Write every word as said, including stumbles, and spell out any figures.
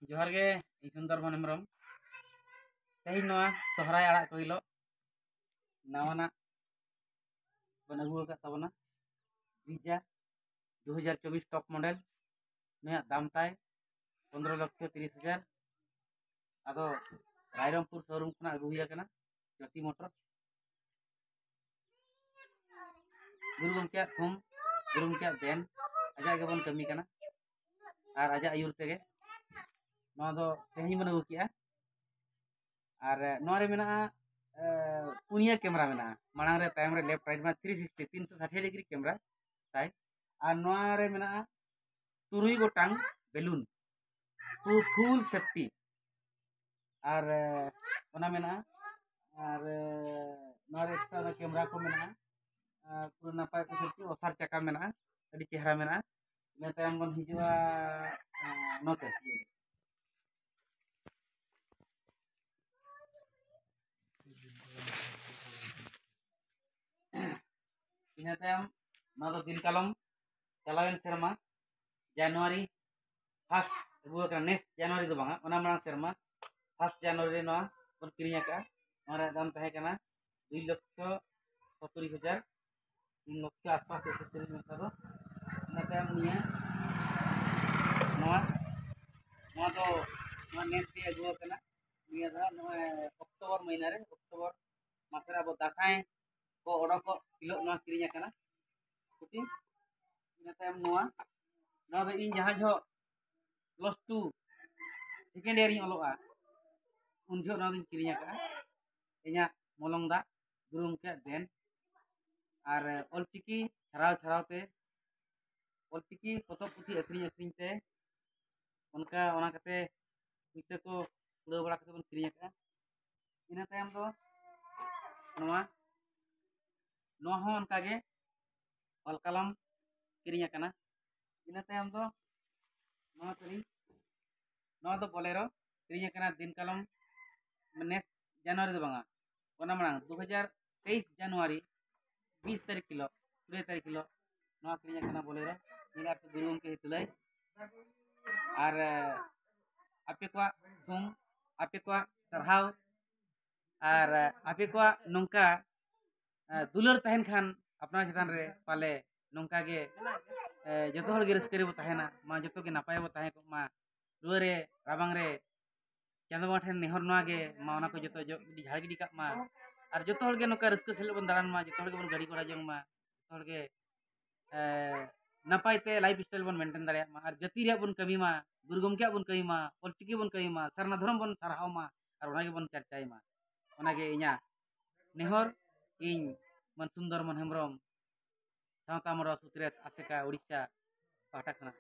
ᱡᱚᱦᱟᱨ ᱜᱮ, ᱤᱧ ᱥᱩᱱᱫᱚᱨ ᱢᱳᱦᱚᱱ ᱦᱮᱢᱵᱨᱚᱢ᱾ ᱛᱮᱦᱮᱧ ᱱᱚᱣᱟ ᱥᱚᱦᱨᱟᱭ ᱟᱲᱟᱜ ᱠᱚ ᱦᱤᱞᱳᱜ ᱱᱟᱣᱟᱱᱟᱜ ᱵᱚᱱ ᱟᱹᱜᱩ ᱟᱠᱟᱫ ᱛᱟᱵᱚᱱᱟ, ᱵᱨᱤᱡᱟ ᱫᱩ ᱦᱟᱡᱟᱨ ᱪᱚᱵᱵᱤᱥ ᱴᱚᱯ ᱢᱚᱰᱮᱞ᱾ ᱱᱩᱭᱟᱜ ᱫᱟᱢ ᱛᱟᱭ ᱯᱚᱱᱨᱚ ᱞᱚᱠᱷᱚ ᱛᱤᱨᱤᱥ ᱦᱟᱡᱟᱨ᱾ ᱟᱫᱚ ᱨᱟᱭᱨᱚᱝᱯᱩᱨ ᱥᱳᱨᱩᱢ ᱠᱷᱚᱱᱟᱜ ᱟᱹᱜᱩ ᱦᱩᱭ ᱟᱠᱟᱱᱟ, ᱡᱳᱛᱤ ᱢᱚᱴᱚᱨ᱾ ᱜᱩᱨᱩ ᱜᱚᱢᱠᱮᱭᱟᱜ ᱛᱷᱩᱢ, ᱜᱩᱨᱩ ᱜᱚᱢᱠᱮᱭᱟᱜ ᱵᱮᱱ, ᱟᱡᱟᱜ ᱜᱮᱵᱚᱱ ᱠᱟᱹᱢᱤ ᱠᱟᱱᱟ ᱟᱨ ᱟᱡᱟᱜ ᱟᱹᱭᱩᱨ ᱛᱮᱜᱮ᱾ ᱱᱚᱣᱟ ᱫᱚ ᱛᱮᱦᱮᱧ ᱵᱚᱱ ᱟᱹᱜᱩ ᱠᱮᱜᱼᱟ᱾ ᱟᱨ ᱱᱚᱣᱟ ᱨᱮ ᱢᱮᱱᱟᱜᱼᱟ, ᱮ, ᱯᱩᱱᱭᱟᱹ ᱠᱮᱢᱮᱨᱟ ᱢᱮᱱᱟᱜᱼᱟ, ᱢᱟᱲᱟᱝ ᱨᱮ, ᱛᱟᱭᱚᱢ ᱨᱮ, ᱞᱮᱯᱷᱴ ᱨᱟᱭᱤᱴ, ᱢᱟᱱᱮ ᱛᱷᱨᱤ ᱥᱤᱠᱥᱴᱤ, ᱛᱤᱱᱥᱚ ᱥᱟᱴᱷᱤ ᱰᱤᱜᱽᱨᱤ ᱠᱮᱢᱮᱨᱟ ᱛᱟᱭ᱾ ᱟᱨ ᱱᱚᱣᱟ ᱨᱮ ᱢᱮᱱᱟᱜᱼᱟ ᱛᱩᱨᱩᱭ ᱜᱚᱴᱟᱝ ᱵᱮᱞᱩᱱ, ᱯᱩ-, ᱯᱷᱩᱞ ᱥᱮᱯᱴᱤ᱾ ᱟᱨ, ᱮ, ᱚᱱᱟ ᱢᱮᱱᱟᱜᱼᱟ᱾ ᱟᱨ, ᱮ, ᱱᱚᱣᱟ ᱨᱮ ᱮᱠᱥᱴᱨᱟ ᱚᱱᱟ ᱠᱮᱢᱮᱨᱟ ᱠᱚ ᱢᱮᱱᱟᱜᱼᱟ᱾ ᱟᱨ ᱯᱩᱨᱟᱹ ᱱᱟᱯᱟᱭ ᱯᱷᱮᱥᱤᱞᱤᱴᱤ, ᱚᱥᱟᱨ ᱪᱟᱠᱟ ᱢᱮᱱᱟᱜᱼᱟ, ᱟᱹᱰᱤ ᱪᱮᱦᱨᱟ ᱢᱮᱱᱟᱜᱼᱟ᱾ ᱤᱱᱟᱹ ᱛᱟᱭᱚᱢ ᱵᱚᱱ ᱦᱤᱡᱩᱜᱼᱟ, ᱮ, ᱱᱚᱛᱮ᱾ ᱤᱱᱟᱹ ᱛᱟᱭᱚᱢ ᱱᱚᱣᱟ ᱫᱚ ᱫᱤᱱ ᱠᱟᱞᱚᱢ, ᱪᱟᱞᱟᱣᱮᱱ ᱥᱮᱨᱢᱟ ᱡᱟᱱᱩᱣᱟᱨᱤ ᱯᱷᱟᱥᱴ ᱟᱹᱜᱩ ᱟᱠᱟᱱᱟ, ᱱᱮᱥ ᱡᱟᱱᱩᱣᱟᱨᱤ ᱫᱚ ᱵᱟᱝᱟ, ᱚᱱᱟ ᱢᱟᱲᱟᱝ ᱥᱮᱨᱢᱟ ᱯᱷᱟᱥᱴ ᱡᱟᱱᱩᱣᱟᱨᱤ ᱨᱮ ᱱᱚᱣᱟ ᱵᱚᱱ ᱠᱤᱨᱤᱧ ᱟᱠᱟᱫᱼᱟ᱾ ᱱᱚᱣᱟ ᱨᱮᱭᱟᱜ ᱫᱟᱢ ᱛᱟᱦᱮᱸ ᱠᱟᱱᱟ ᱫᱩᱭ ᱞᱚᱠᱠᱷᱚ ᱥᱚᱛᱩᱨᱤ ᱦᱟᱡᱟᱨ, ᱛᱤᱱ ᱞᱚᱠᱠᱷᱚ ᱟᱥᱯᱟᱥ ᱮᱥᱮᱥᱚᱨᱤ ᱢᱮᱱᱟᱜ ᱫᱚ᱾ ᱤᱱᱟᱹ ᱛᱟᱭᱚᱢ ᱱᱤᱭᱟᱹ, ᱱᱚᱣᱟ, ᱱᱚᱣᱟ ᱫᱚ, ᱱᱚᱣᱟ ᱱᱮᱥ ᱜᱮ ᱟᱹᱜᱩ ᱟᱠᱟᱱᱟ᱾ ᱱᱤᱭᱟᱹ ᱫᱚ ᱱᱚᱜᱼᱚᱭ ᱚᱠᱴᱳᱵᱚᱨ ᱢᱟᱹᱦᱱᱟᱹ ᱨᱮ, ᱚᱠᱴᱳᱵᱚᱨ ᱢᱟᱥ ᱨᱮ ᱟᱵᱚ ᱫᱟᱸᱥᱟᱭ ᱠᱚ ᱚᱰᱚᱠᱚᱜ ᱦᱤᱞᱳᱜ ᱱᱚᱣᱟ ᱠᱤᱨᱤᱧ ᱟᱠᱟᱱᱟ ᱯᱩᱛᱷᱤ᱾ ᱤᱱᱟᱹ ᱛᱟᱭᱚᱢ ᱱᱚᱣᱟ, ᱱᱚᱣᱟ ᱫᱚ ᱤᱧ ᱡᱟᱦᱟᱸ ᱡᱚᱦᱚᱜ ᱯᱞᱟᱥ ᱴᱩ ᱥᱮᱠᱮᱱᱰ ᱤᱭᱟᱨ ᱤᱧ ᱚᱞᱚᱜᱼᱟ, ᱩᱱ ᱡᱚᱦᱚᱜ ᱱᱚᱣᱟ ᱫᱚᱧ ᱠᱤᱨᱤᱧ ᱟᱠᱟᱫᱼᱟ᱾ ᱤᱧᱟᱹᱜ ᱢᱚᱞᱚᱝ ᱫᱟᱜ ᱜᱩᱨᱩ ᱜᱚᱢᱠᱮᱭᱟᱜ ᱫᱮᱱ᱾ ᱟᱨ ᱚᱞᱪᱤᱠᱤ ᱪᱷᱟᱨᱟᱣ ᱪᱷᱟᱨᱟᱣ ᱛᱮ, ᱚᱞᱪᱤᱠᱤ ᱯᱚᱛᱚᱵ ᱯᱩᱛᱷᱤ ᱟᱹᱠᱷᱨᱤᱧ ᱟᱹᱠᱷᱨᱤᱧ ᱛᱮ, ᱚᱱᱠᱟ, ᱚᱱᱟ ᱠᱟᱛᱮ ᱯᱩᱭᱥᱟᱹ ᱠᱚ ᱠᱩᱲᱟᱹᱣ ᱵᱟᱲᱟ ᱠᱟᱛᱮ ᱵᱚᱱ ᱠᱤᱨᱤᱧ ᱟᱠᱟᱫᱼᱟ᱾ ᱤᱱᱟᱹ ᱛᱟᱭᱚᱢ ᱫᱚ ᱱᱚᱣᱟ, ᱱᱚᱣᱟ ᱦᱚᱸ ᱚᱱᱠᱟᱜᱮ ᱚᱞ ᱠᱟᱞᱟᱢ ᱠᱤᱨᱤᱧ ᱟᱠᱟᱱᱟ᱾ ᱤᱱᱟᱹ ᱛᱟᱭᱚᱢ ᱫᱚ ᱱᱚᱣᱟ ᱛᱟᱹᱞᱤᱧ, ᱱᱚᱣᱟ ᱫᱚ ᱵᱚᱞᱮᱨᱳ ᱠᱤᱨᱤᱧ ᱟᱠᱟᱱᱟ ᱫᱤᱱ ᱠᱟᱞᱚᱢ, ᱱᱮᱥ ᱡᱟᱱᱩᱣᱟᱨᱤ ᱫᱚ ᱵᱟᱝᱟ, ᱚᱱᱟ ᱢᱟᱲᱟᱝ ᱫᱩ ᱦᱟᱡᱟᱨ ᱛᱮᱭᱤᱥ ᱡᱟᱱᱩᱣᱟᱨᱤ ᱵᱤᱥ ᱛᱟᱹᱨᱤᱠᱷ ᱦᱤᱞᱳᱜ, ᱠᱩᱲᱤ ᱛᱟᱹᱨᱤᱠᱷ ᱦᱤᱞᱳᱜ ᱱᱚᱣᱟ ᱠᱤᱨᱤᱧ ᱟᱠᱟᱱᱟ ᱵᱚᱞᱮᱨᱳ, ᱱᱤᱭᱟᱹ ᱟᱹᱛᱩ ᱜᱩᱨᱩ ᱜᱚᱢᱠᱮ ᱦᱤᱛᱟᱹᱞᱟᱹᱭ᱾ ᱟᱨ, ᱮ, ᱟᱯᱮ ᱠᱚᱣᱟᱜ ᱛᱷᱩᱢ, ᱟᱯᱮ ᱠᱚᱣᱟᱜ ᱥᱟᱨᱦᱟᱣ ᱟᱨ ᱟᱯᱮ ᱠᱚᱣᱟᱜ ᱱᱚᱝᱠᱟ ᱫᱩᱞᱟᱹᱲ ᱛᱟᱦᱮᱱ ᱠᱷᱟᱱ ᱟᱯᱱᱟᱨ ᱪᱮᱛᱟᱱ ᱨᱮ, ᱯᱟᱞᱮ ᱱᱚᱝᱠᱟ ᱜᱮ ᱡᱚᱛᱚ ᱦᱚᱲ ᱜᱮ ᱨᱟᱹᱥᱠᱟᱹ ᱨᱮᱵᱚ ᱛᱟᱦᱮᱱᱟ᱾ ᱢᱟ ᱡᱚᱛᱚ ᱜᱮ ᱱᱟᱯᱟᱭ ᱵᱚ ᱛᱟᱦᱮᱸ ᱠᱚᱜ ᱢᱟ᱾ ᱨᱩᱣᱟᱹ ᱨᱮ ᱨᱟᱵᱟᱝ ᱨᱮ ᱪᱟᱸᱫᱚ ᱵᱚᱸᱜᱟ ᱴᱷᱮᱱ ᱱᱮᱦᱚᱨ ᱱᱚᱣᱟ ᱜᱮ, ᱢᱟ ᱚᱱᱟ ᱠᱚ ᱡᱚᱛᱚ ᱡᱚᱜ ᱜᱤᱰᱤ ᱡᱷᱟᱲ ᱜᱤᱰᱤ ᱠᱟᱜ ᱢᱟ᱾ ᱟᱨ ᱡᱚᱛᱚ ᱦᱚᱲ ᱜᱮ ᱱᱚᱝᱠᱟ ᱨᱟᱹᱥᱠᱟᱹ ᱥᱮᱞᱮᱫ ᱵᱚᱱ ᱫᱟᱬᱟᱱ ᱢᱟ, ᱡᱚᱛᱚ ᱦᱚᱲ ᱜᱮᱵᱚᱱ ᱜᱟᱹᱰᱤ ᱜᱷᱚᱲᱟ ᱡᱚᱝ ᱢᱟ, ᱡᱚᱛᱚ ᱦᱚᱲ ᱜᱮ ᱱᱟᱯᱟᱭ ᱛᱮ ᱞᱟᱭᱤᱯᱷ ᱥᱴᱟᱭᱤᱞ ᱵᱚᱱ ᱢᱮᱱᱴᱮᱱ ᱫᱟᱲᱮᱭᱟᱜ ᱢᱟ᱾ ᱟᱨ ᱡᱟᱹᱛᱤ ᱨᱮᱭᱟᱜ ᱵᱚᱱ ᱠᱟᱹᱢᱤ ᱢᱟ, ᱜᱩᱨᱩ ᱜᱚᱢᱠᱮᱭᱟᱜ ᱵᱚᱱ ᱠᱟᱹᱢᱤ ᱢᱟ, ᱚᱞᱪᱤᱠᱤ ᱵᱚᱱ ᱠᱟᱹᱢᱤ ᱢᱟ, ᱥᱟᱨᱱᱟ ᱫᱷᱚᱨᱚᱢ ᱵᱚᱱ ᱥᱟᱨᱦᱟᱣ ᱢᱟ, ᱟᱨ ᱚᱱᱟ ᱜᱮᱵᱚᱱ ᱪᱟᱨᱪᱟᱭ ᱢᱟ᱾ ᱚᱱᱟᱜᱮ ᱤᱧᱟᱹᱜ ᱱᱮᱦᱚᱨ᱾ ᱤᱧ ᱢᱟᱱ ᱥᱩᱱᱫᱚᱨ ᱢᱚᱱ ᱦᱮᱢᱵᱨᱚᱢ, ᱥᱟᱶᱛᱟ ᱢᱚᱲᱟ ᱥᱩᱛᱨᱮᱛ, ᱟᱥᱮᱠᱟ, ᱩᱲᱤᱥᱥᱟ ᱯᱟᱦᱴᱟ ᱠᱷᱚᱱᱟᱜ᱾